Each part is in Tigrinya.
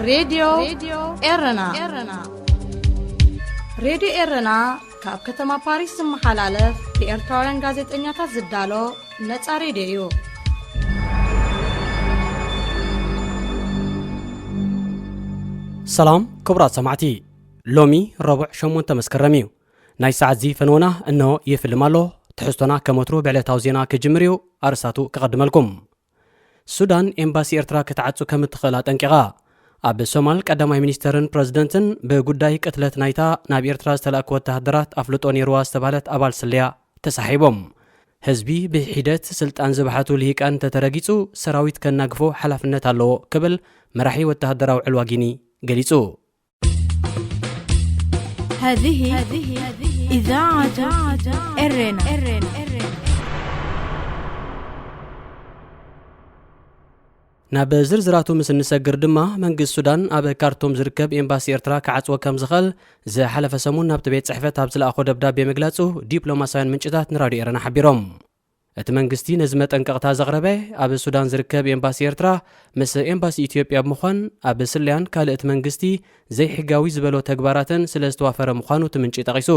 ሬድዮ ኤረና። ሬድዮ ኤረና ካብ ከተማ ፓሪስ ዝመሓላለፍ ብኤርትራውያን ጋዜጠኛታት ዝዳሎ ነጻ ሬድዮ እዩ። ሰላም ክቡራት ሰማዕቲ፣ ሎሚ ረቡዕ ሸሞንተ መስከረም እዩ። ናይ ሰዓት ዚ ፈነወና እንሆ ይፍልም ኣሎ። ትሕዝቶና ከም ወትሩ ብዕለታዊ ዜና ክጅምር እዩ። ኣርእስታቱ ክቐድመልኩም። ሱዳን ኤምባሲ ኤርትራ ክትዓጹ ከም እትኽእል ኣጠንቂቓ። ኣብ ሶማል ቀዳማይ ሚኒስተርን ፕረዚደንትን ብጉዳይ ቅትለት ናይታ ናብ ኤርትራ ዝተላእኩ ወተሃደራት ኣፍልጦ ነይርዋ ዝተባህለት ኣባል ስለያ ተሳሒቦም። ህዝቢ ብሒደት ስልጣን ዝበሓቱ ልሂቃን እንተተረጊጹ ሰራዊት ከናግፎ ሓላፍነት ኣለዎ ክብል መራሒ ወተሃደራዊ ዕልዋ ጊኒ ገሊጹ። هذه إذاعة إرنا. ናብ ዝርዝራቱ ምስ እንሰግር ድማ፣ መንግስቲ ሱዳን ኣብ ካርቱም ዝርከብ ኤምባሲ ኤርትራ ክዓጽዎ ከም ዝኽእል ዝሓለፈ ሰሙን ናብቲ ቤት ጽሕፈት ኣብ ዝለኣኾ ደብዳቤ ምግላጹ ዲፕሎማሳውያን ምንጭታት ንራድዮ ኤረና ሓቢሮም። እቲ መንግስቲ ነዚ መጠንቀቕታ ዘቕረበ፣ ኣብ ሱዳን ዝርከብ ኤምባሲ ኤርትራ ምስ ኤምባሲ ኢትዮጵያ ብምዃን ኣብ ስለያን ካልእ እቲ መንግስቲ ዘይሕጋዊ ዝበሎ ተግባራትን ስለ ዝተዋፈረ ምዃኑ እቲ ምንጪ ጠቒሱ።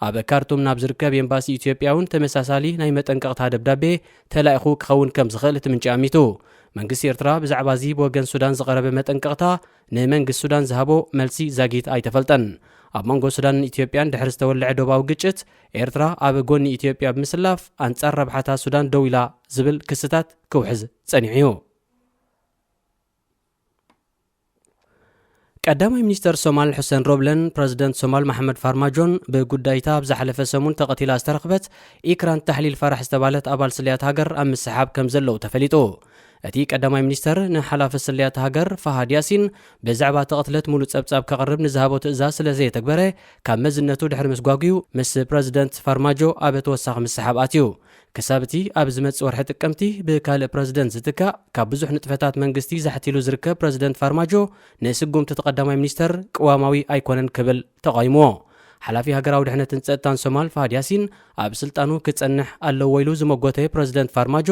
ኣብ ካርቱም ናብ ዝርከብ ኤምባሲ ኢትዮጵያ እውን ተመሳሳሊ ናይ መጠንቀቕታ ደብዳቤ ተላኢኹ ክኸውን ከም ዝኽእል እቲ ምንጪ ኣሚቱ። መንግስቲ ኤርትራ ብዛዕባ እዚ ብወገን ሱዳን ዝቐረበ መጠንቀቕታ ንመንግስቲ ሱዳን ዝሃቦ መልሲ ዛጊት ኣይተፈልጠን። ኣብ መንጎ ሱዳንን ኢትዮጵያን ድሕሪ ዝተወልዐ ዶባዊ ግጭት፣ ኤርትራ ኣብ ጎኒ ኢትዮጵያ ብምስላፍ ኣንጻር ረብሓታት ሱዳን ደው ኢላ ዝብል ክስታት ክውሕዝ ጸኒሑ እዩ። ቀዳማይ ሚኒስተር ሶማል ሑሰን ሮብለን ፕረዚደንት ሶማል መሓመድ ፋርማጆን ብጉዳይታ ኣብ ዝሓለፈ ሰሙን ተቐቲላ ዝተረኽበት ኢክራን ታሕሊል ፋራሕ ዝተባህለት ኣባል ስለያት ሃገር ኣብ ምስሓብ ከም ዘለዉ ተፈሊጡ። እቲ ቀዳማይ ሚኒስተር ንሓላፊ ስለያት ሃገር ፋሃድ ያሲን ብዛዕባ እቲ ቅትለት ሙሉእ ጸብጻብ ከቕርብ ንዝሃቦ ትእዛዝ ስለ ዘየተግበረ፣ ካብ መዝነቱ ድሕሪ ምስጓጉዩ ምስ ፕረዚደንት ፋርማጆ ኣብ ተወሳኺ ምስሓብ ኣትዩ። ክሳብ እቲ ኣብ ዝመጽእ ወርሒ ጥቅምቲ ብካልእ ፕረዚደንት ዝትካእ፣ ካብ ብዙሕ ንጥፈታት መንግስቲ ዛሕቲሉ ዝርከብ ፕረዚደንት ፋርማጆ፣ ንስጉምቲ እቲ ቀዳማይ ሚኒስተር ቅዋማዊ ኣይኮነን ክብል ተቓዊምዎ። ሓላፊ ሃገራዊ ድሕነትን ጸጥታን ሶማል ፋሃድ ያሲን ኣብ ስልጣኑ ክጸንሕ ኣለዎ ኢሉ ዝመጎተ ፕረዚደንት ፋርማጆ፣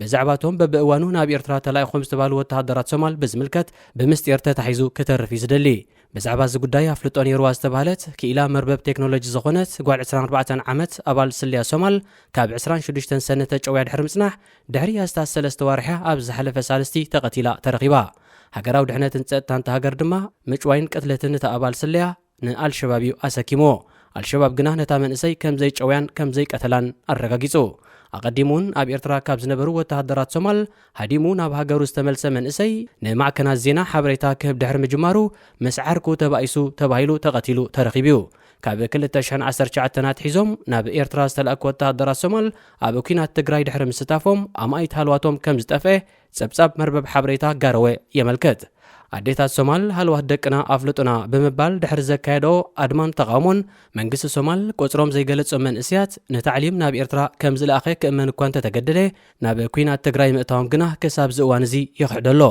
ብዛዕባ እቶም በብእዋኑ ናብ ኤርትራ ተላኢኾም ዝተባህሉ ወተሃደራት ሶማል ብዝምልከት ብምስጢር ተታሒዙ ክተርፍ እዩ ዝደሊ። ብዛዕባ እዚ ጉዳይ ኣፍልጦ ነይርዋ ዝተባህለት ክኢላ መርበብ ቴክኖሎጂ ዝኾነት ጓል ዕስራን ኣርባዕተን ዓመት ኣባል ስልያ ሶማል፣ ካብ ዕስራን ሽዱሽተን ሰነ ተጨውያ ድሕሪ ምጽናሕ፣ ድሕሪ ኣስታት ሰለስተ ዋርሕያ ኣብ ዝሓለፈ ሳልስቲ ተቐቲላ ተረኺባ። ሃገራዊ ድሕነትን ጸጥታን እታ ሃገር ድማ ምጭዋይን ቅትለትን እታ ኣባል ስለያ ንኣልሸባብ እዩ ኣሰኪምዎ። ኣልሸባብ ግና ነታ መንእሰይ ከም ዘይጨውያን ከም ዘይቀተላን ኣረጋጊጹ። ኣቐዲሙ እውን ኣብ ኤርትራ ካብ ዝነበሩ ወተሃደራት ሶማል ሃዲሙ ናብ ሃገሩ ዝተመልሰ መንእሰይ ንማዕከናት ዜና ሓበሬታ ክህብ ድሕሪ ምጅማሩ፣ ምስ ዓርኩ ተባኢሱ ተባሂሉ ተቐቲሉ ተረኺቡ እዩ። ካብ ክልተ ሽሕን ዓሰርተ ትሽዓተን ኣትሒዞም ናብ ኤርትራ ዝተላእኩ ወተሃደራት ሶማል፣ ኣብ ኲናት ትግራይ ድሕሪ ምስታፎም ኣማኢት ሃልዋቶም ከም ዝጠፍአ ጸብጻብ መርበብ ሓበሬታ ጋረወ የመልክት። ኣዴታት ሶማል ሃልዋት ደቅና ኣፍልጡና ብምባል ድሕሪ ዘካየደኦ ኣድማን ተቓውሞን፣ መንግስቲ ሶማል ቁጽሮም ዘይገለጾም መንእስያት ንታዕሊም ናብ ኤርትራ ከም ዝለኣኸ ክእመን እኳ እንተተገደደ፣ ናብ ኲናት ትግራይ ምእታዎም ግና ክሳብ እዚ እዋን እዚ ይኽሕዶ ኣሎ።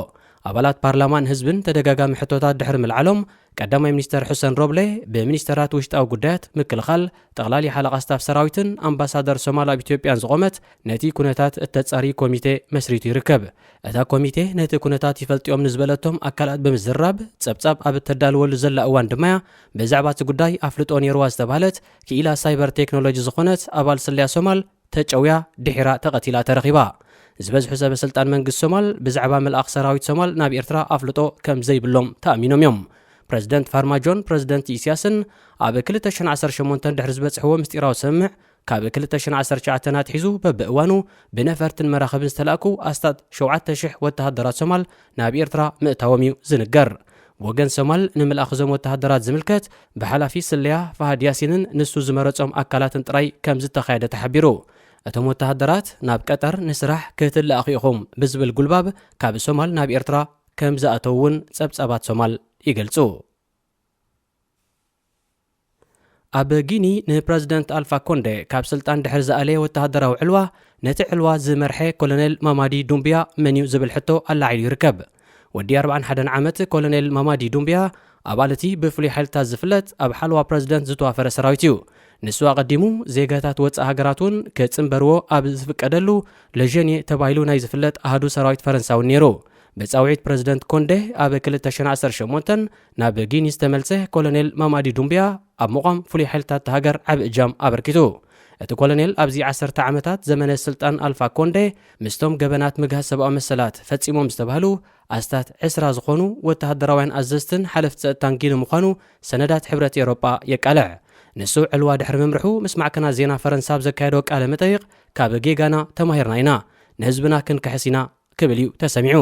ኣባላት ፓርላማን ህዝብን ተደጋጋሚ ሕቶታት ድሕሪ ምልዓሎም፣ ቀዳማይ ሚኒስተር ሑሰን ሮብለ ብሚኒስተራት ውሽጣዊ ጉዳያት፣ ምክልኻል፣ ጠቕላሊ ሓለቓ ስታፍ ሰራዊትን ኣምባሳደር ሶማል ኣብ ኢትዮጵያን ዝቖመት ነቲ ኩነታት እተጻሪ ኮሚቴ መስሪቱ ይርከብ። እታ ኮሚቴ ነቲ ኩነታት ይፈልጥዮም ንዝበለቶም ኣካላት ብምዝራብ ጸብጻብ ኣብ እተዳልወሉ ዘላ እዋን ድማያ ብዛዕባ እቲ ጉዳይ ኣፍልጦ ነይርዋ ዝተባህለት ክኢላ ሳይበር ቴክኖሎጂ ዝኾነት ኣባል ስለያ ሶማል ተጨውያ ድሒራ ተቐቲላ ተረኺባ። ዝበዝሑ ሰበ ስልጣን መንግስቲ ሶማል ብዛዕባ ምልኣኽ ሰራዊት ሶማል ናብ ኤርትራ ኣፍልጦ ከም ዘይብሎም ተኣሚኖም እዮም። ፕረዚደንት ፋርማጆን ፕረዚደንት ኢስያስን ኣብ ክልተ ሽሕን ዓሰርተ ሸሞንተን ድሕሪ ዝበጽሕዎ ምስጢራዊ ስምምዕ፣ ካብ ክልተ ሽሕን ዓሰርተ ትሽዓተን ኣትሒዙ በብእዋኑ ብነፈርትን መራኽብን ዝተላእኩ ኣስታት ሸውዓተ ሽሕ ወተሃደራት ሶማል ናብ ኤርትራ ምእታዎም እዩ ዝንገር። ብወገን ሶማል ንምልኣኽ እዞም ወተሃደራት ዝምልከት፣ ብሓላፊ ስለያ ፋሃድ ያሲንን ንሱ ዝመረጾም ኣካላትን ጥራይ ከም ዝተኻየደ ተሓቢሩ። እቶም ወተሃደራት ናብ ቀጠር ንስራሕ ክትለኣኹ ኢኹም ብዝብል ጉልባብ ካብ ሶማል ናብ ኤርትራ ከም ዝኣተዉ እውን ጸብጻባት ሶማል ይገልጹ። ኣብ ጊኒ ንፕረዚደንት ኣልፋ ኮንደ ካብ ስልጣን ድሕሪ ዝኣለየ ወተሃደራዊ ዕልዋ፣ ነቲ ዕልዋ ዝመርሐ ኮሎኔል ማማዲ ዱምብያ መን እዩ ዝብል ሕቶ ኣላዒሉ ይርከብ። ወዲ ኣርባዓን ሓደን ዓመት ኮሎኔል ማማዲ ዱምብያ፣ ኣባል እቲ ብፍሉይ ሓይልታት ዝፍለጥ ኣብ ሓለዋ ፕረዚደንት ዝተዋፈረ ሰራዊት እዩ። ንሱ ኣቐዲሙ ዜጋታት ወጻኢ ሃገራት እውን ክጽንበርዎ ኣብ ዝፍቀደሉ ለዠንየ ተባሂሉ ናይ ዝፍለጥ ኣሃዱ ሰራዊት ፈረንሳ እውን ነይሩ። ብጻውዒት ፕረዚደንት ኮንዴ ኣብ ክልተ ሽሕን ዓሰርተ ሸሞንተን ናብ ጊኒ ዝተመልሰ ኮሎኔል ማማዲ ዱምብያ ኣብ ምቋም ፍሉይ ሓይልታት እታ ሃገር ዓቢ እጃም ኣበርኪቱ። እቲ ኮሎኔል ኣብዚ ዓሰርተ ዓመታት ዘመነ ስልጣን ኣልፋ ኮንዴ ምስቶም ገበናት ምግሃስ ሰብኣዊ መሰላት ፈጺሞም ዝተባህሉ ኣስታት ዕስራ ዝኾኑ ወተሃደራውያን ኣዘዝትን ሓለፍቲ ጸጥታን ጊኒ ምዃኑ ሰነዳት ሕብረት ኤውሮጳ የቃልዕ። ንሱ ዕልዋ ድሕሪ ምምርሑ ምስ ማዕከናት ዜና ፈረንሳ ኣብ ዘካየዶ ቃለ መጠይቕ፣ ካብ ጌጋና ተማሂርና ኢና፣ ንህዝብና ክንክሕስ ኢና ክብል እዩ ተሰሚዑ።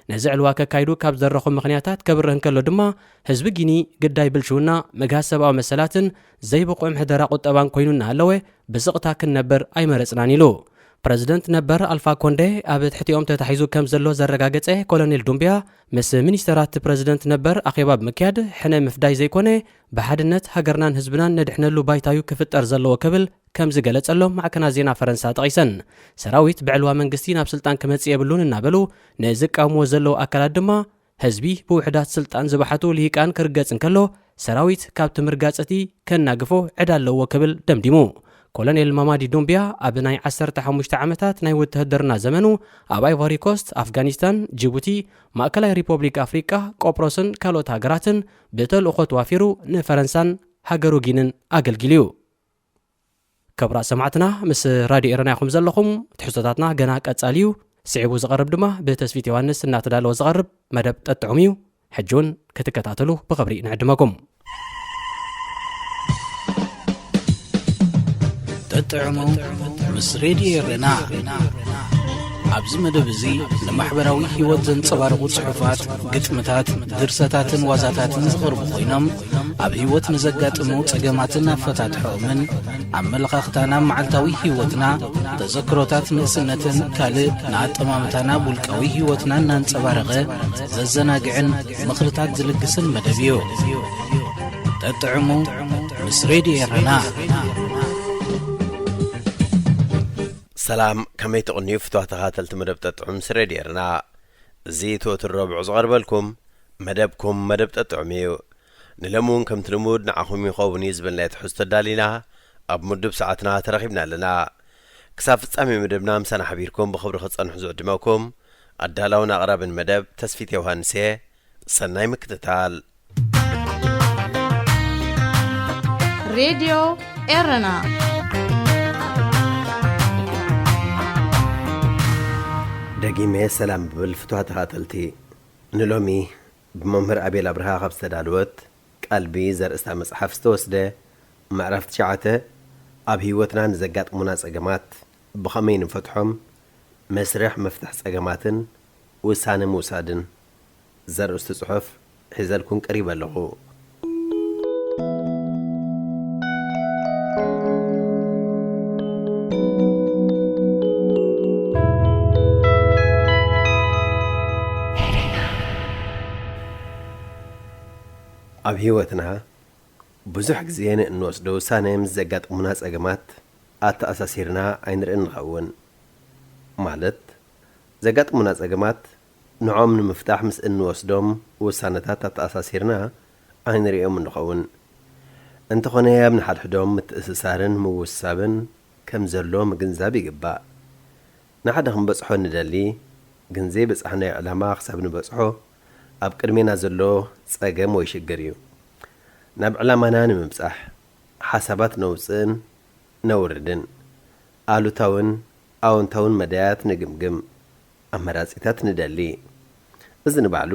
ነዚ ዕልዋ ከካይዱ ካብ ዝደረኹ ምኽንያታት ከብርህ እንከሎ ድማ፣ ህዝቢ ጊኒ ግዳይ ብልሽውና፣ ምግሃስ ሰብኣዊ መሰላትን ዘይብቑዕ ምሕደራ ቁጠባን ኮይኑ እናሃለወ ብስቕታ ክንነብር ኣይመረጽናን ኢሉ። ፕረዚደንት ነበር ኣልፋ ኮንዴ ኣብ ትሕቲኦም ተታሒዙ ከም ዘሎ ዘረጋገጸ ኮሎኔል ዱምብያ፣ ምስ ሚኒስተራት ፕረዚደንት ነበር ኣኼባ ብምክያድ ሕነ ምፍዳይ ዘይኮነ፣ ብሓድነት ሃገርናን ህዝብናን ነድሕነሉ ባይታዩ ክፍጠር ዘለዎ ክብል ከም ዝገለጸሎም ማዕከናት ዜና ፈረንሳ ጠቒሰን። ሰራዊት ብዕልዋ መንግስቲ ናብ ስልጣን ክመጽእ የብሉን እናበሉ ንዝቃወምዎ ዘለዉ ኣካላት ድማ፣ ህዝቢ ብውሑዳት ስልጣን ዝበሓቱ ልሂቃን ክርገጽ እንከሎ፣ ሰራዊት ካብቲ ምርጋጽ እቲ ከናግፎ ዕዳ ኣለዎ ክብል ደምዲሙ። ኮሎኔል ማማዲ ዱምብያ ኣብ ናይ ዓሰርተ ሓሙሽተ ዓመታት ናይ ውትህድርና ዘመኑ ኣብ ኣይቮሪ ኮስት፣ ኣፍጋኒስታን፣ ጅቡቲ፣ ማእከላይ ሪፖብሊክ ኣፍሪቃ፣ ቆጵሮስን ካልኦት ሃገራትን ብተልእኾ ተዋፊሩ ንፈረንሳን ሃገሩ ጊንን ኣገልጊሉ እዩ። ክቡራት ሰማዕትና፣ ምስ ራድዮ ኤረና ኢኹም ዘለኹም። ትሕዝቶታትና ገና ቀጻሊ እዩ። ስዒቡ ዝቐርብ ድማ ብተስፊት ዮሃንስ እናተዳለወ ዝቐርብ መደብ ጠጥዑም እዩ። ሕጂ እውን ክትከታተሉ ብኽብሪ ንዕድመኩም። ጠጥዑሙ ምስ ሬድዮ ኤረና። ኣብዚ መደብ እዚ ንማሕበራዊ ህይወት ዘንጸባርቑ ጽሑፋት፣ ግጥምታት፣ ድርሰታትን ዋዛታትን ዝቐርቡ ኮይኖም፣ ኣብ ህይወት ንዘጋጥሙ ጸገማትን ኣፈታትሖኦምን፣ ኣመለኻኽታና ኣብ መዓልታዊ ህይወትና፣ ተዘክሮታት ንእስነትን ካልእ ንኣጠማምታና ኣብ ውልቃዊ ህይወትና እናንጸባረቐ ዘዘናግዕን ምኽርታት ዝልግስን መደብ እዩ። ጠጥዕሙ ምስ ሬድዮ ኤረና። ሰላም፣ ከመይ ትቕንዩ ፍትዋት ተኸታተልቲ መደብ ጠጥዑም ምስ ሬድዮ ኤረና? እዚ ትወትር ረቡዕ ዝቐርበልኩም መደብኩም መደብ ጠጥዑም እዩ። ንሎሚ እውን ከምቲ ልሙድ ንዓኹም ይኸውን እዩ ዝበልናዮ ትሕዝቶ ኣዳሊና ኣብ ምዱብ ሰዓትና ተረኺብና ኣለና። ክሳብ ፍጻሜ መደብና ምሳና ሓቢርኩም ብኽብሪ ክትጸንሑ ዝዕድመኩም ኣዳላውን ኣቕራብን መደብ ተስፊት ዮሃንስ እየ። ሰናይ ምክትታል። ሬድዮ ኤረና። ደጊመ ሰላም ብብል ፍትዋት ተኸታተልቲ። ንሎሚ ብመምህር ኣቤል ኣብርሃ ካብ ዝተዳለወት ቃልቢ ዘርእስታ መጽሓፍ ዝተወስደ ምዕራፍ ትሽዓተ፣ ኣብ ህይወትና ንዘጋጥሙና ጸገማት ብኸመይ ንፈትሖም፣ መስርሕ ምፍታሕ ጸገማትን ውሳነ ምውሳድን ዘርእስቱ ጽሑፍ ሒዘልኩም ቀሪበ ኣለኹ። ኣብ ህይወትና ብዙሕ ግዜ ንእንወስዶ ውሳነ ምስ ዘጋጥሙና ጸገማት ኣተኣሳሲርና ኣይንርእን ንኸውን። ማለት፣ ዘጋጥሙና ጸገማት ንዕኦም ንምፍታሕ ምስ እንወስዶም ውሳነታት ኣተኣሳሲርና ኣይንርእዮምን ንኸውን። እንተኾነ፣ ኣብ ንሓድሕዶም ምትእስሳርን ምውስሳብን ከም ዘሎ ምግንዛብ ይግባእ። ንሓደ ክንበጽሖ ንደሊ፣ ግን ዘይበጻሕናዮ ዕላማ ክሳብ ንበጽሖ፣ ኣብ ቅድሜና ዘሎ ጸገም ወይ ሽግር እዩ። ናብ ዕላማና ንምብጻሕ፣ ሓሳባት ነውጽእን ነውርድን፣ ኣሉታውን ኣወንታውን መዳያት ንግምግም፣ ኣመራጺታት ንደሊ። እዚ ንባዕሉ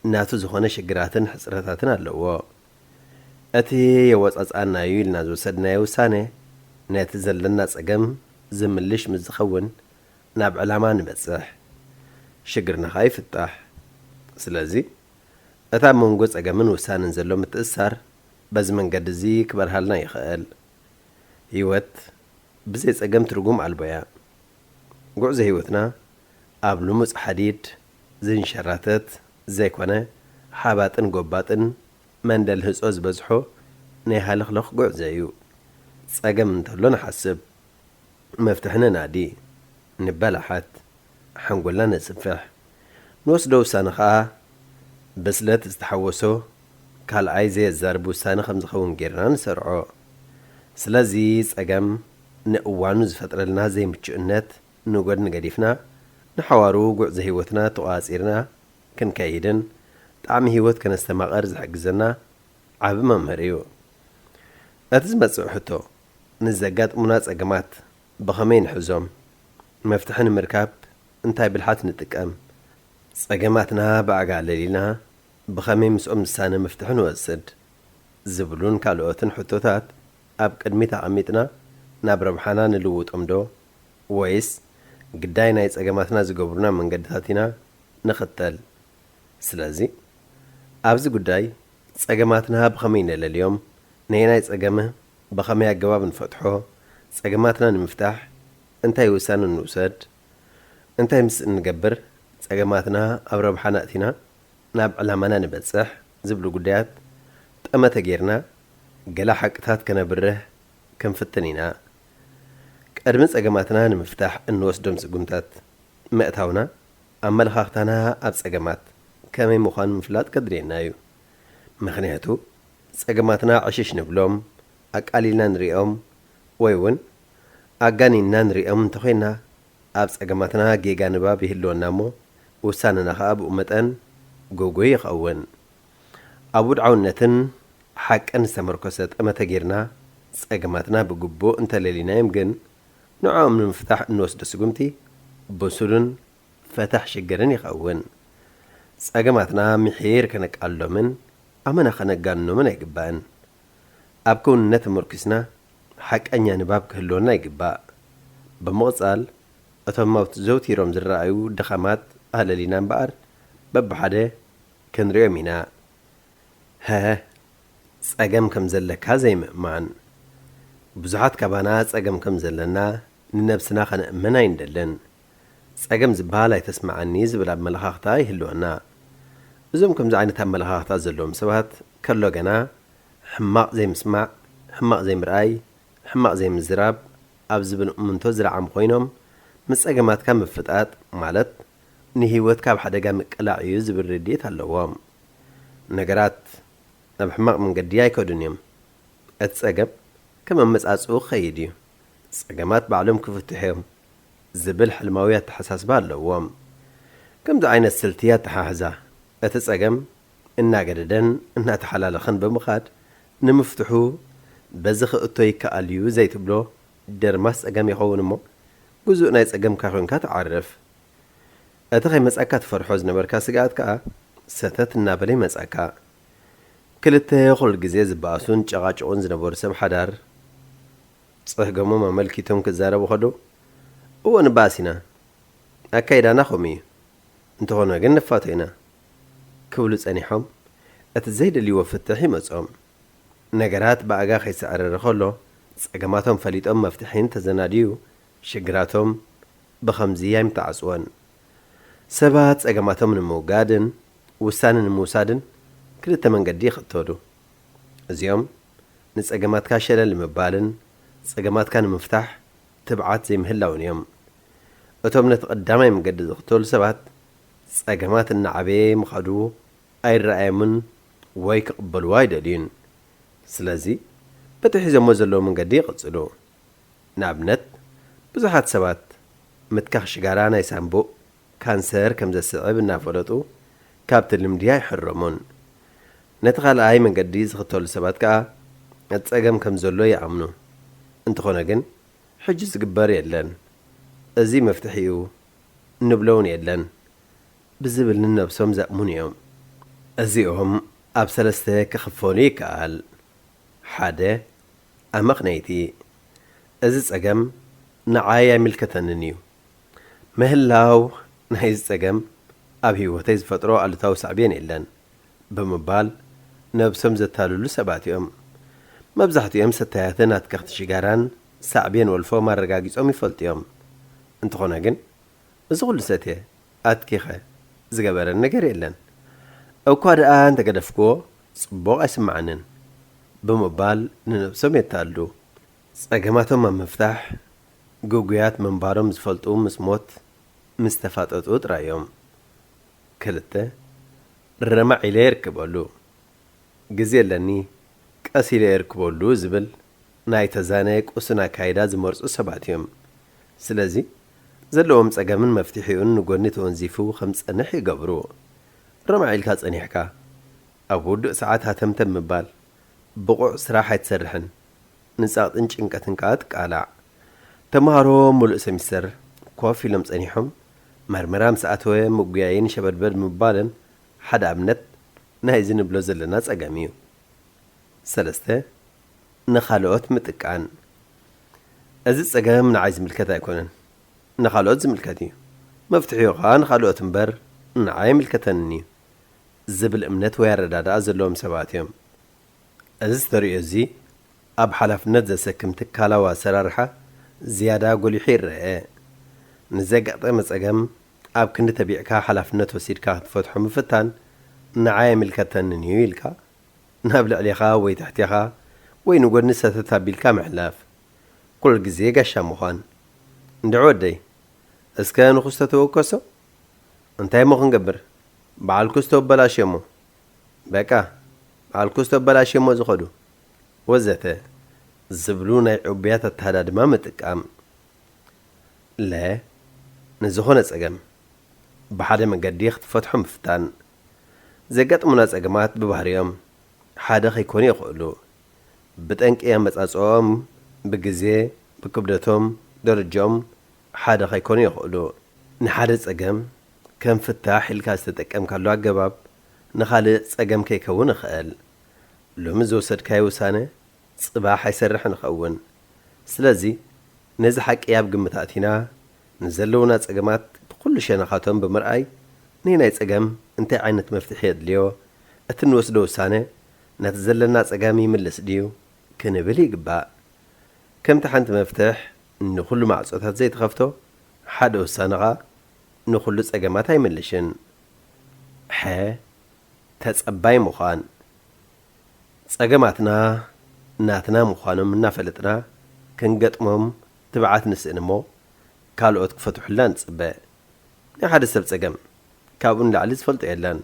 ናቱ ዝኾነ ሽግራትን ሕጽረታትን ኣለዎ። እቲ የወጻጽኣናዩ ኢልና ዝወሰድናዮ ውሳነ፣ ነቲ ዘለና ጸገም ዝምልሽ ምስ ዝኸውን፣ ናብ ዕላማ ንበጽሕ፣ ሽግርና ኸኣ ይፍታሕ። ስለዚ፣ እቲ ኣብ መንጎ ጸገምን ውሳነን ዘሎ ምትእስሳር፣ በዚ መንገዲ እዚ ክበርሃልና ይኽእል። ህይወት ብዘይ ጸገም ትርጉም ኣልቦ እያ። ጉዕዞ ህይወትና ኣብ ልሙጽ ሓዲድ ዝንሸራተት ዘይኮነ፣ ሓባጥን ጎባጥን መንደል ህጾ ዝበዝሖ ናይ ሃለኽለኽ ጉዕዞ እዩ። ጸገም እንተሎ ንሓስብ፣ መፍትሒ ነናዲ፣ ንበላሓት፣ ሓንጎልና ነስፍሕ። ንወስዶ ውሳነ ኸኣ ብስለት ዝተሓወሶ ካልኣይ ዘየዛርብ ውሳነ ከም ዝኸውን ጌርና ንሰርዖ። ስለዚ ጸገም ንእዋኑ ዝፈጥረልና ዘይምቹእነት ንጎድኒ ገዲፍና ንሓዋሩ ጉዕዞ ህይወትና ተቖጻጺርና ክንከይድን ጣዕሚ ህይወት ከነስተማቕር ዝሕግዘና ዓቢ መምህር እዩ። እቲ ዝመጽእ ሕቶ፣ ንዘጋጥሙና ጸገማት ብኸመይ ንሕዞም? መፍትሒ ንምርካብ እንታይ ብልሓት ንጥቀም? ጸገማትና ብኣጋ ኣለሊና ብኸመይ ምስኦም ዝሳነ መፍትሒ ንወስድ? ዝብሉን ካልኦትን ሕቶታት ኣብ ቅድሚት ኣቐሚጥና ናብ ረብሓና ንልውጦም ዶ? ወይስ ግዳይ ናይ ጸገማትና ዝገብሩና መንገድታት ኢና ንኽተል? ስለዚ ኣብዚ ጉዳይ ጸገማትና ብኸመይ ነለልዮም? ነየናይ ጸገም ብኸመይ ኣገባብ ንፈትሖ? ጸገማትና ንምፍታሕ እንታይ ውሳነ ንውሰድ? እንታይ ምስ እንገብር ጸገማትና ኣብ ረብሓና ኣእቲና ናብ ዕላማና ንበጽሕ? ዝብሉ ጉዳያት ጠመተ ጌርና ገለ ሓቅታት ከነብርህ ክንፍትን ኢና። ቅድሚ ጸገማትና ንምፍታሕ እንወስዶም ስጉምታት ምእታውና፣ ኣመለኻኽታና ኣብ ጸገማት ከመይ ምዃኑ ምፍላጥ ከድልየና እዩ። ምኽንያቱ፣ ጸገማትና ዕሽሽ ንብሎም፣ ኣቃሊልና ንሪኦም፣ ወይ እውን ኣጋኒንና ንሪኦም እንተኾይንና፣ ኣብ ጸገማትና ጌጋ ንባብ ይህልወና እሞ፣ ውሳነና ኸኣ ብኡ መጠን ግጉይ ይኸውን። ኣብ ውድዓውነትን ሓቅን ዝተመርኮሰ ጠመተ ጌርና ጸገማትና ብግቡእ እንተለሊናዮም ግን፣ ንዕኦም ንምፍታሕ እንወስዶ ስጉምቲ ብሱልን ፈታሕ ሽግርን ይኸውን። ጸገማትና ምሒር ከነቃልሎምን ኣመና ከነጋንኖምን ኣይግባእን። ኣብ ክውንነት ተመርኲስና ሓቀኛ ንባብ ክህልወና ይግባእ። ብምቕጻል፣ እቶም ኣብቲ ዘውቲሮም ዝረኣዩ ድኻማት ኣለሊና እምበኣር፣ በብሓደ ክንሪኦም ኢና። ሀ፣ ጸገም ከም ዘለካ ዘይምእማን። ብዙሓት ካባና ጸገም ከም ዘለና ንነብስና ከነእምን ኣይንደልን። ጸገም ዝበሃል ኣይተስምዓኒ ዝብል ኣመለኻኽታ ይህልወና። እዞም ከምዚ ዓይነት ኣመለኻኽታ ዘለዎም ሰባት ከሎ ገና ሕማቕ ዘይምስማዕ፣ ሕማቕ ዘይምርኣይ፣ ሕማቕ ዘይምዝራብ ኣብ ዝብል እምንቶ ዝረዓሙ ኮይኖም፣ ምስ ጸገማትካ ምፍጣጥ ማለት ንህይወት ካብ ሓደጋ ምቅላዕ እዩ ዝብል ርድኢት ኣለዎም። ነገራት ናብ ሕማቕ መንገዲ ኣይከዱን እዮም። እቲ ጸገም ከም ኣመጻጽኡ ክኸይድ እዩ። ጸገማት ባዕሎም ክፍትሑ እዮም ዝብል ሕልማዊ ኣተሓሳስባ ኣለዎም። ከምዚ ዓይነት ስልቲ ኣተሓሕዛ፣ እቲ ጸገም እናገደደን እናተሓላለኸን ብምኻድ ንምፍትሑ በዚ ክእቶ ይከኣል እዩ ዘይትብሎ ደርማስ ጸገም ይኸውን እሞ፣ ግዙእ ናይ ጸገምካ ኮንካ ትዓርፍ። እቲ ከይመጻካ ትፈርሖ ዝነበርካ ስግኣት ከኣ ሰተት እናበለ ይመጻካ። ክልተ ኩሉ ግዜ ዝበኣሱን ጨቓጭቑን ዝነበሩ ሰብ ሓዳር፣ ጸገሞም ኣመልኪቶም ክዛረቡ ከለዉ፣ "እወ ንበኣስ ኢና፣ ኣካይዳና ከምኡ እዩ፣ እንተኾነ ግን ንፋቶ ኢና" ክብሉ ጸኒሖም፣ እቲ ዘይደልይዎ ፍትሕ ይመጾም። ነገራት ብኣጋ ከይስዕርር ከሎ፣ ጸገማቶም ፈሊጦም መፍትሒ እንተዘናድዩ፣ ሽግራቶም ብኸምዚ ኣይምተዓጽወን። ሰባት ጸገማቶም ንምውጋድን ውሳነ ንምውሳድን ክልተ መንገዲ ይኽተሉ። እዚኦም ንጸገማትካ ሸለል ንምባልን ጸገማትካ ንምፍታሕ ትብዓት ዘይምህላውን እዮም። እቶም ነቲ ቀዳማይ መንገዲ ዝኽተሉ ሰባት፣ ጸገማት እናዓበየ ምኻዱ ኣይረኣዮምን ወይ ክቕበልዎ ኣይደልዩን። ስለዚ፣ በቲ ሒዞሞ ዘለዉ መንገዲ ይቕጽሉ። ንኣብነት፣ ብዙሓት ሰባት ምትካኽ ሽጋራ ናይ ሳንቡእ ካንሰር ከም ዘስዕብ እናፈለጡ፣ ካብቲ ልምዲ ኣይሕረሙን። ነቲ ካልኣይ መንገዲ ዝኽተሉ ሰባት ከኣ፣ ጸገም ከም ዘሎ ይኣምኑ። እንተኾነ ግን፣ "ሕጂ ዝግበር የለን፣ እዚ መፍትሒ እዩ" ንብሎ እውን የለን ብዝብል ንነብሶም ዘእምኑ እዮም። እዚኦም ኣብ ሰለስተ ክኽፈሉ ይከኣል። ሓደ፣ ኣመኽነይቲ፣ "እዚ ጸገም ንዓይ ኣይምልከተንን እዩ። ምህላው ናይዚ ጸገም ኣብ ህይወተይ ዝፈጥሮ ኣሉታዊ ሳዕቤን የለን" ብምባል ነብሶም ዘታልሉ ሰባት እዮም። መብዛሕትኦም ሰታያትን ኣትከኽቲ ሽጋራን ሳዕቤን ወልፎም ኣረጋጊጾም ይፈልጡ እዮም። እንተኾነ ግን፣ "እዚ ኹሉ ሰትየ ኣትኪኸ ዝገበረኒ ነገር የለን። እኳ ደኣ እንተገደፍክዎ ጽቡቕ ኣይስምዓንን" ብምባል ንነብሶም የታልሉ። ጸገማቶም ኣብ ምፍታሕ ግጉያት ምንባሮም ዝፈልጡ ምስ ሞት ምስ ተፋጠጡ ጥራይ እዮም። ክልተ፣ "ረማዕ ኢለ ይርክበሉ፣ ግዜ ኣለኒ፣ ቀስ ኢለ ይርክበሉ" ዝብል ናይ ተዛነየ ቅሱን ኣካይዳ ዝመርጹ ሰባት እዮም። ስለዚ፣ ዘለዎም ጸገምን መፍትሒኡን ንጎኒ ተወንዚፉ ከም ዝጸንሕ ይገብሩ። ረማዕ ኢልካ ጸኒሕካ፣ ኣብ ውዱእ ሰዓት ሃተምተም ምባል፣ ብቑዕ ስራሕ ኣይትሰርሕን፣ ንጸቕጥን ጭንቀትን ከኣ ትቃላዕ። ተመሃሮ ምሉእ ሰሚስተር ኮፍ ኢሎም ጸኒሖም፣ መርመራ ምስ ኣተወ ምጉያይን ሸበድበድ ምባልን ሓደ ኣብነት ናይዚ ንብሎ ዘለና ጸገም እዩ። ሰለስተ፣ ንኻልኦት ምጥቃን። እዚ ጸገም ንዓይ ዝምልከት ኣይኮነን፣ ንኻልኦት ዝምልከት እዩ። መፍትሒኡ ኸኣ ንኻልኦት እምበር ንዓይ ኣይምልከተንን እዩ ዝብል እምነት ወይ ኣረዳድኣ ዘለዎም ሰባት እዮም። እዚ ተርእዮ እዚ ኣብ ሓላፍነት ዘሰክም ትካላዊ ኣሰራርሓ ዝያዳ ጎሊሑ ይረአ። ንዘጋጠመ ጸገም ኣብ ክንዲ ተቢዕካ ሓላፍነት ወሲድካ ክትፈትሖ ምፍታን ንዓይ ኣይምልከተንን እዩ ኢልካ ናብ ልዕሌኻ ወይ ትሕቴኻ ወይ ንጎድኒ ሰተት ኣቢልካ ምሕላፍ። ኩሉ ግዜ ጋሻ ምዃን። እንድዒ ወደይ፣ እስከ ንኹስቶ ተወከሶ። እንታይ እሞ ክንገብር? በዓል ኩስቶ ኣበላሽዮሞ። በቃ፣ በዓል ኩስቶ ኣበላሽዮሞ ዝኸዱ። ወዘተ ዝብሉ ናይ ዕቡያት ኣተሃዳድማ ምጥቃም። ለ፣ ንዝኾነ ጸገም ብሓደ መገዲ ክትፈትሖ ምፍታን። ዘጋጥሙና ጸገማት ብባህሪኦም ሓደ ከይኮኑ ይኽእሉ። ብጠንቂ ኣመጻጽኦም፣ ብግዜ፣ ብክብደቶም፣ ደረጃኦም ሓደ ከይኮኑ ይኽእሉ። ንሓደ ጸገም ከም ፍታሕ ኢልካ ዝተጠቀምካሉ ኣገባብ ንኻልእ ጸገም ከይከውን ይኽእል። ሎሚ ዝወሰድካዮ ውሳነ ጽባሕ ኣይሰርሕን ይኸውን። ስለዚ ነዚ ሓቂ ኣብ ግምት ኣእቲና ንዘለዉና ጸገማት ብኹሉ ሸነኻቶም ብምርኣይ ነየናይ ጸገም እንታይ ዓይነት መፍትሒ የድልዮ፣ እቲ እንወስዶ ውሳነ ነቲ ዘለና ጸገም ይምልስ ድዩ ክንብል ይግባእ። ከምቲ ሓንቲ መፍትሕ ንኹሉ ማዕጾታት ዘይትኸፍቶ፣ ሓደ ውሳነ ኸኣ ንኹሉ ጸገማት ኣይምልሽን። ሐ፣ ተጸባይ ምዃን። ጸገማትና ናትና ምዃኖም እናፈለጥና ክንገጥሞም ትብዓት ንስእን እሞ ካልኦት ክፈትሑልና ንጽበ። ናይ ሓደ ሰብ ጸገም ካብኡ ንላዕሊ ዝፈልጦ የለን።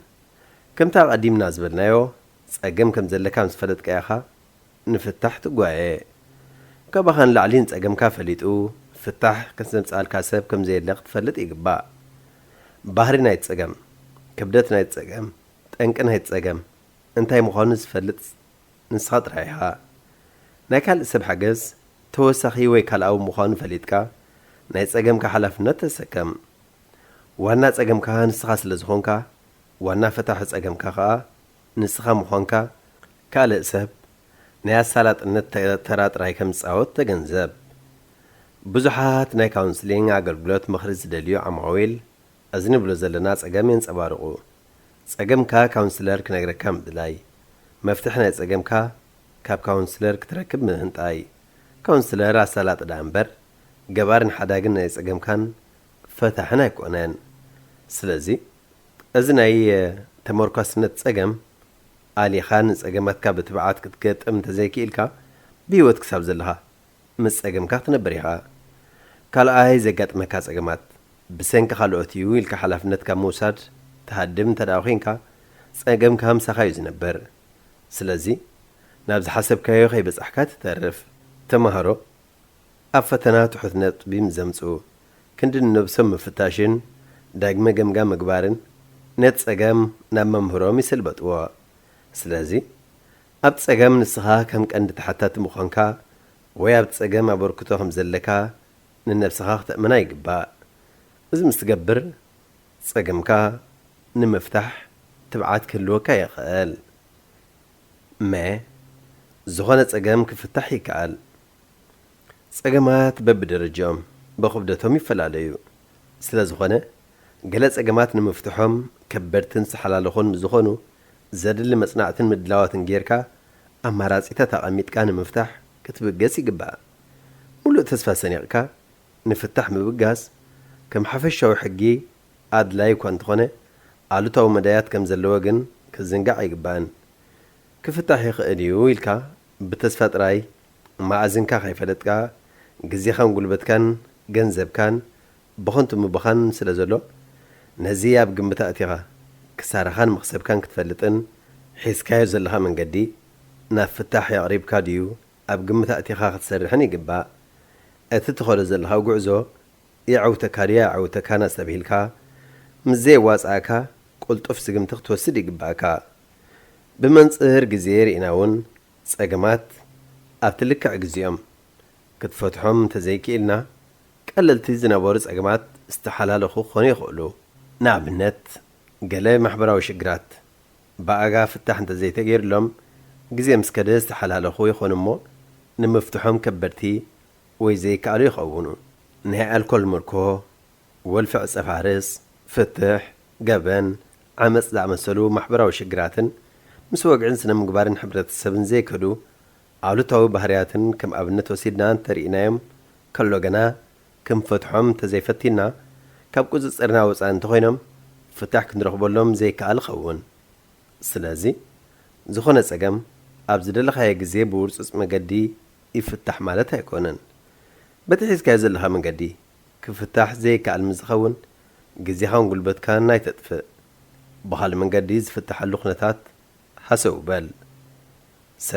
ከምታ ኣቐዲምና ዝበልናዮ፣ ጸገም ከም ዘለካ ምስ ፈለጥካ ኢኻ ንፍታሕ ትጓየ። ካባኻ ንላዕሊ ንጸገምካ ፈሊጡ ፍታሕ ከዘምጽኣልካ ሰብ ከም ዘየለ ክትፈልጥ ይግባእ። ባህሪ ናይቲ ጸገም፣ ክብደት ናይቲ ጸገም፣ ጠንቂ ናይቲ ጸገም እንታይ ምዃኑ ዝፈልጥ ንስኻ ጥራይ ኢኻ። ናይ ካልእ ሰብ ሓገዝ ተወሳኺ ወይ ካልኣዊ ምዃኑ ፈሊጥካ ናይ ጸገምካ ሓላፍነት ተሰከም። ዋና ጸገምካ ንስኻ ስለ ዝኾንካ፣ ዋና ፈታሒ ጸገምካ ከኣ ንስኻ ምዃንካ ካልእ ሰብ ናይ ኣሳላጥነት ተ-፣ ተራ ጥራይ ከም ዝጻወት ተገንዘብ። ብዙሓት ናይ ካውንስሊንግ ኣገልግሎት ምኽሪ ዝደልዩ ዓማዊል እዚ ንብሎ ዘለና ጸገም የንጸባርቑ። ጸገምካ ካውንስለር ክነግረካ ምድላይ፣ መፍትሒ ናይ ጸገምካ ካብ ካውንስለር ክትረክብ ምህንጣይ። ካውንስለር ኣሳላጢ ደኣ እምበር ገባርን ሓዳግን ናይ ጸገምካን ፈታሕን ኣይኮነን። ስለዚ እዚ ናይ ተመርኳስነት ጸገም ኣሊኻ ንጸገማትካ ብትብዓት ክትገጥም እንተዘይክኢልካ፣ ብህይወት ክሳብ ዘለኻ ምስ ጸገምካ ክትነብር ኢኻ። ካልኣይ ዘጋጥመካ ጸገማት ብሰንኪ ካልኦት እዩ ኢልካ ሓላፍነት ካብ ምውሳድ ትሃድም እንተ ደኣ ኾይንካ፣ ጸገምካ ምሳኻ እዩ ዝነብር። ስለዚ ናብ ዝሓሰብካዮ ከይበጻሕካ ትተርፍ። ተማሃሮ ኣብ ፈተና ትሑት ነጥቢ ምስ ዘምጽኡ፣ ክንዲ ንነብሶም ምፍታሽን ዳግመ ገምጋም ምግባርን ነቲ ጸገም ናብ መምህሮም ይስልበጥዎ። ስለዚ ኣብቲ ጸገም ንስኻ ከም ቀንዲ ተሓታቲ ምዃንካ ወይ ኣብቲ ጸገም ኣበርክቶ ከም ዘለካ ንነብስኻ ክተእምና ይግባእ። እዚ ምስ ትገብር ጸገምካ ንምፍታሕ ትብዓት ክህልወካ ይኽእል። መ፣ ዝኾነ ጸገም ክፍታሕ ይከኣል። ጸገማት በብደረጃኦም ብኽብደቶም ይፈላለዩ። ስለ ዝኾነ፣ ገለ ጸገማት ንምፍትሖም ከበድትን ዝተሓላለኹን ምስ ዝኾኑ፣ ዘድሊ መጽናዕትን ምድላዋትን ጌርካ፣ ኣማራጺታት ኣቐሚጥካ ንምፍታሕ ክትብገስ ይግባእ። ሙሉእ ተስፋ ሰኒቕካ ንፍታሕ ምብጋስ፣ ከም ሓፈሻዊ ሕጊ ኣድላይ እኳ እንተኾነ፣ ኣሉታዊ መዳያት ከም ዘለዎ ግን ክዝንጋዕ ኣይግባእን። ክፍታሕ ይኽእል እዩ ኢልካ ብተስፋ ጥራይ መኣዝንካ ከይፈለጥካ፣ ግዜኻን ጉልበትካን ገንዘብካን ብኸንቱ ምብኻን ስለ ዘሎ፣ ነዚ ኣብ ግምት ኣእቲኻ ክሳራኻን መኽሰብካን ክትፈልጥን፣ ሒዝካዮ ዘለኻ መንገዲ ናብ ፍታሕ የቕሪብካ ድዩ ኣብ ግምት ኣእቲኻ ክትሰርሕን ይግባእ። እቲ ትኸዶ ዘለኻ ጉዕዞ የዐውተካ ድዩ ኣየዐውተካን ኣስተብሂልካ፣ ምስ ዘየዋጽኣካ ቅልጡፍ ስግምቲ ክትወስድ ይግብኣካ። ብመንጽር ግዜ ርኢና እውን፣ ጸገማት ኣብቲ ልክዕ ግዜኦም ክትፈትሖም እንተዘይክኢልና፣ ቀለልቲ ዝነበሩ ጸገማት ዝተሓላለኹ ክኾኑ ይኽእሉ። ንኣብነት፣ ገለ ማሕበራዊ ሽግራት ብኣጋ ፍታሕ እንተዘይተገይሩሎም፣ ግዜ ምስ ከደ ዝተሓላለኹ ይኾኑ እሞ፣ ንምፍትሖም ከበድቲ ወይ ዘይከኣሉ ይኸውኑ። ናይ ኣልኮል ምርኮ፣ ወልፊ ዕጸ ፋርስ፣ ፍትሕ፣ ገበን፣ ዓመጽ ዝኣመሰሉ ማሕበራዊ ሽግራትን ምስ ወግዕን ስነ ምግባርን ሕብረተሰብን ዘይከዱ ኣሉታዊ ባህርያትን ከም ኣብነት ወሲድና እንተርኢናዮም፣ ከሎ ገና ክንፈትሖም እንተዘይፈቲና፣ ካብ ቁጽጽርና ወጻኢ እንተኾይኖም፣ ፍታሕ ክንረኽበሎም ዘይከኣል ይኸውን። ስለዚ፣ ዝኾነ ጸገም ኣብ ዝደለኻዮ ግዜ ብውርጹጽ መገዲ ይፍታሕ ማለት ኣይኮነን። በቲ ሒዝካዮ ዘለኻ መንገዲ ክፍታሕ ዘይከኣል ምስ ዝኸውን፣ ግዜኻን ጉልበትካን ኣይተጥፍእ። ብኻልእ መንገዲ ዝፍታሓሉ ኩነታት ሃሰው በል። ሰ፣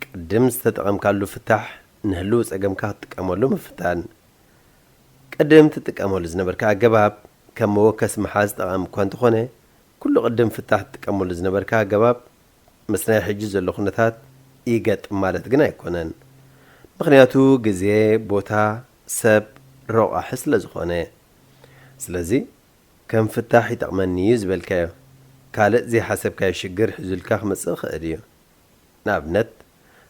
ቅድም ዝተጠቐምካሉ ፍታሕ ንህልው ጸገምካ ክትጥቀመሉ ምፍታን። ቅድም ትጥቀመሉ ዝነበርካ ኣገባብ ከም መወከሲ ምሓዝ ጠቓሚ እኳ እንተኾነ፣ ኩሉ ቅድም ፍታሕ ትጥቀመሉ ዝነበርካ ኣገባብ ምስ ናይ ሕጂ ዘሎ ኩነታት ይገጥም ማለት ግን ኣይኮነን። ምኽንያቱ ግዜ፣ ቦታ፣ ሰብ ረቋሒ ስለ ዝኾነ። ስለዚ ከም ፍታሕ ይጠቕመኒ እዩ ዝበልካዮ ካልእ ዘይሓሰብካዮ ሽግር ሒዙልካ ክመጽእ ይኽእል እዩ። ንኣብነት፣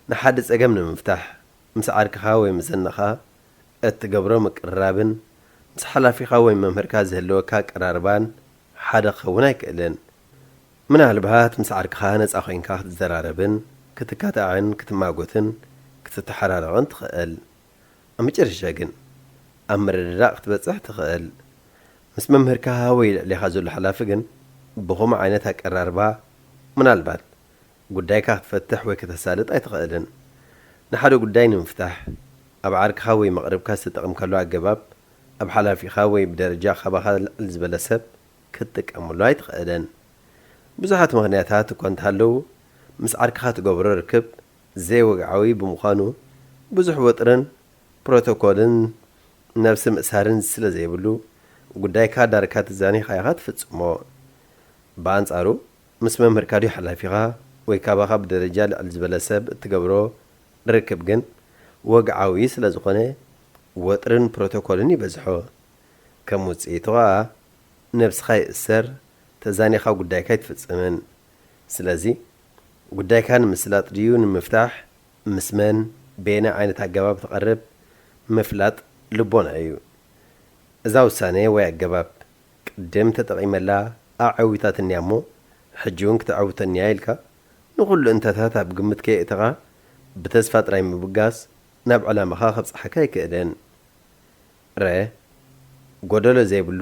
ንሓደ ጸገም ንምፍታሕ ምስ ዓርክኻ ወይ ምስ ዘነኻ እትገብሮ ምቅርራብን ምስ ሓላፊኻ ወይ መምህርካ ዝህልወካ ኣቀራርባን ሓደ ክኸውን ኣይክእልን። ምናልባት ምስ ዓርክኻ ነጻ ኮይንካ ክትዘራረብን ክትካታዕን ክትማጎትን ክትተሓራረቕን ትኽእል። ኣብ መጨረሻ ግን ኣብ ምርድዳእ ክትበጽሕ ትኽእል። ምስ መምህርካ ወይ ልዕሌኻ ዘሎ ሓላፊ ግን ብኸምኡ ዓይነት ኣቀራርባ ምናልባት ጉዳይካ ክትፈትሕ ወይ ከተሳልጥ ኣይትኽእልን። ንሓደ ጉዳይ ንምፍታሕ ኣብ ዓርክኻ ወይ መቕርብካ ዝተጠቐምካሉ ኣገባብ ኣብ ሓላፊኻ ወይ ብደረጃ ካባኻ ልዕል ዝበለ ሰብ ክትጥቀመሉ ኣይትኽእልን። ብዙሓት ምኽንያታት እኳ እንተሃለዉ፣ ምስ ዓርክኻ ትገብሮ ርክብ ዘይወግዓዊ ብምዃኑ፣ ብዙሕ ወጥርን ፕሮቶኮልን ነብሲ ምእሳርን ስለ ዘይብሉ፣ ጉዳይካ ዳርካ ተዛኒኻ ኢኻ ትፍጽሞ። ብኣንጻሩ፣ ምስ መምህርካ ድዩ ሓላፊኻ ወይ ካባኻ ብደረጃ ልዕል ዝበለ ሰብ እትገብሮ ርክብ ግን ወግዓዊ ስለ ዝኾነ፣ ወጥርን ፕሮቶኮልን ይበዝሖ። ከም ውጽኢቱ ኸኣ፣ ነብስኻ ይእሰር፣ ተዛኒኻ ጉዳይካ ኣይትፍጽምን። ስለዚ፣ ጉዳይካ ንምስላጥ ድዩ ንምፍታሕ፣ ምስ መን፣ በየናይ ዓይነት ኣገባብ ትቐርብ ምፍላጥ ልቦና እዩ። እዛ ውሳነ ወይ ኣገባብ ቅድም ተጠቒመላ ኣዐዊታትንያ እሞ፣ ሕጂ እውን ክተዐውተንያ ኢልካ ንኹሉ እንታታት ኣብ ግምት ከየእተኻ ብተስፋ ጥራይ ምብጋስ ናብ ዕላማኻ ከብጽሓካ ኣይክእልን። ረ፣ ጎደሎ ዘይብሉ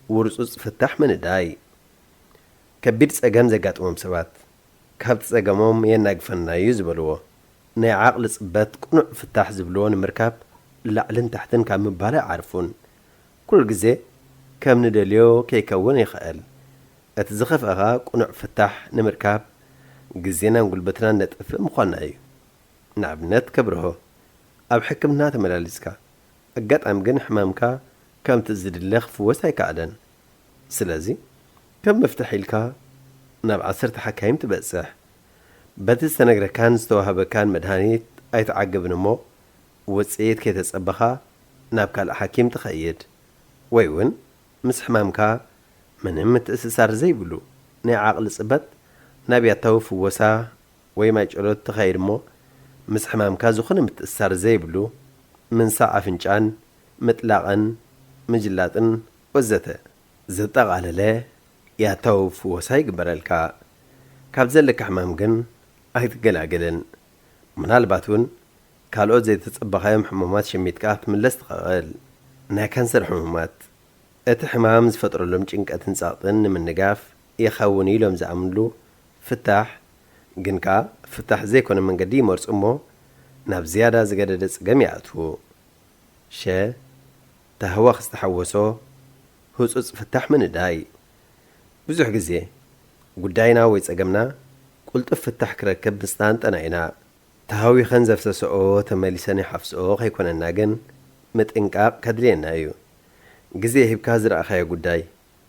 ውርጹጽ ፍታሕ ምንዳይ። ከቢድ ጸገም ዘጋጥሞም ሰባት፣ ካብቲ ጸገሞም የናግፈና እዩ ዝበልዎ ናይ ዓቕሊ ጽበት ቅኑዕ ፍታሕ ዝብልዎ ንምርካብ ላዕልን ታሕትን ካብ ምባል ኣይዓርፉን። ኩሉ ግዜ ከም ንደልዮ ከይከውን ይኽእል። እቲ ዝኸፍአ ኸኣ ቅኑዕ ፍታሕ ንምርካብ ግዜናን ጉልበትናን ነጥፍእ ምዃንና እዩ። ንኣብነት ከብርሆ፣ ኣብ ሕክምና ተመላሊስካ፣ ኣጋጣሚ ግን ሕማምካ ከምቲ ዝድለ ክፍወስ ኣይከኣለን። ስለዚ፣ ከም መፍትሒ ኢልካ ናብ ዓሰርተ ሓካይም ትበጽሕ። በቲ ዝተነግረካን ዝተዋህበካን መድሃኒት ኣይትዓግብን እሞ፣ ውጽኢት ከይተጸበኻ ናብ ካልእ ሓኪም ትኸይድ። ወይ እውን ምስ ሕማምካ ምንም ምትእስሳር ዘይብሉ ናይ ዓቕሊ ጽበት ናብ ያታዊ ፍወሳ ወይ ማይ ጨሎት ትኸይድ እሞ፣ ምስ ሕማምካ ዝኾነ ምትእስሳር ዘይብሉ ምንሳዕ ኣፍንጫን ምጥላቕን ምጅላጥን ወዘተ ዘጠቓለለ ያታዊ ፍወሳ ይግበረልካ። ካብ ዘለካ ሕማም ግን ኣይትገላገልን። ምናልባት እውን ካልኦት ዘይተጸበኻዮም ሕሙማት ሸሚትካ ክትምለስ ትኽእል። ናይ ካንሰር ሕሙማት፣ እቲ ሕማም ዝፈጥረሎም ጭንቀትን ጸቕጥን ንምንጋፍ ይኸውን ኢሎም ዝኣምንሉ ፍታሕ፣ ግን ከኣ ፍታሕ ዘይኮነ መንገዲ ይመርጹ እሞ፣ ናብ ዝያዳ ዝገደደ ጸገም ይኣትዉ። ሸ፣ ታህዋኽ ዝተሓወሶ ህጹጽ ፍታሕ ምንዳይ። ብዙሕ ግዜ፣ ጉዳይና ወይ ጸገምና ቅልጡፍ ፍታሕ ክረክብ ምስ ተሃንጠና ኢና። ተሃዊኸን ዘፍሰስኦ ተመሊሰን ይሓፍስኦ ከይኮነና ግን፣ ምጥንቃቕ ከድልየና እዩ። ግዜ ሂብካ ዝረኣኻዮ ጉዳይ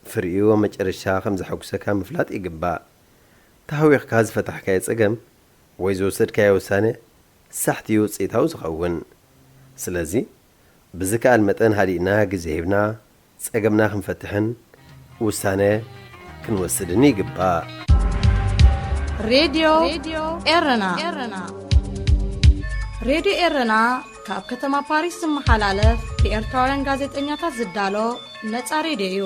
ፍሪኡ ኣብ መጨረሻ ከም ዘሐጉሰካ ምፍላጥ ይግባእ። ተሃዊኽካ ዝፈታሕካዮ ጸገም ወይ ዝወሰድካዮ ውሳነ ሳሕቲ እዩ ውጽኢታዊ ዝኸውን። ስለዚ ብዝከኣል መጠን ሃዲእና ግዜ ሂብና ጸገምና ክንፈትሕን ውሳነ ክንወስድን ይግባእ። ሬድዮ ኤረና። ሬድዮ ኤረና ካብ ከተማ ፓሪስ ዝመሓላለፍ ብኤርትራውያን ጋዜጠኛታት ዝዳሎ ነጻ ሬድዮ እዩ።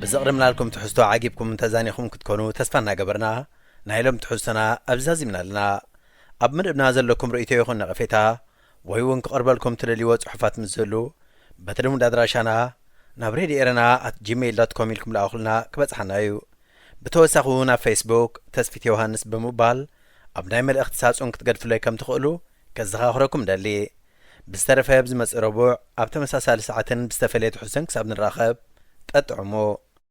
ብዘቕርብናልኩም ትሕዝቶ ዓጊብኩም ተዛኒኹም ክትኮኑ ተስፋ እናገበርና፣ ናይ ሎም ትሕዝቶና ኣብዚ ዛዚምና ኣለና። ኣብ መደብና ዘለኩም ርእይቶ ይኹን ነቐፌታ ወይ እውን ክቐርበልኩም ትደልይዎ ጽሑፋት ምስ ዝህሉ፣ በቲ ልሙድ ኣድራሻና ናብ ሬድዮ ኤረና ኣት ጂሜይል ዶት ኮም ኢልኩም ለኣኹልና ክበጽሓና እዩ። ብተወሳኺ እውን ኣብ ፌስቡክ ተስፊት ዮሃንስ ብምባል ኣብ ናይ መልእኽቲ ሳጹን ክትገድፍለይ ከም ትኽእሉ ከዘኻኽረኩም ደሊ። ብዝተረፈ ኣብ ዝመጽእ ረቡዕ ኣብ ተመሳሳሊ ሰዓትን ብዝተፈለየ ትሕዝቶን ክሳብ ንራኸብ፣ ጠጥዕሙ።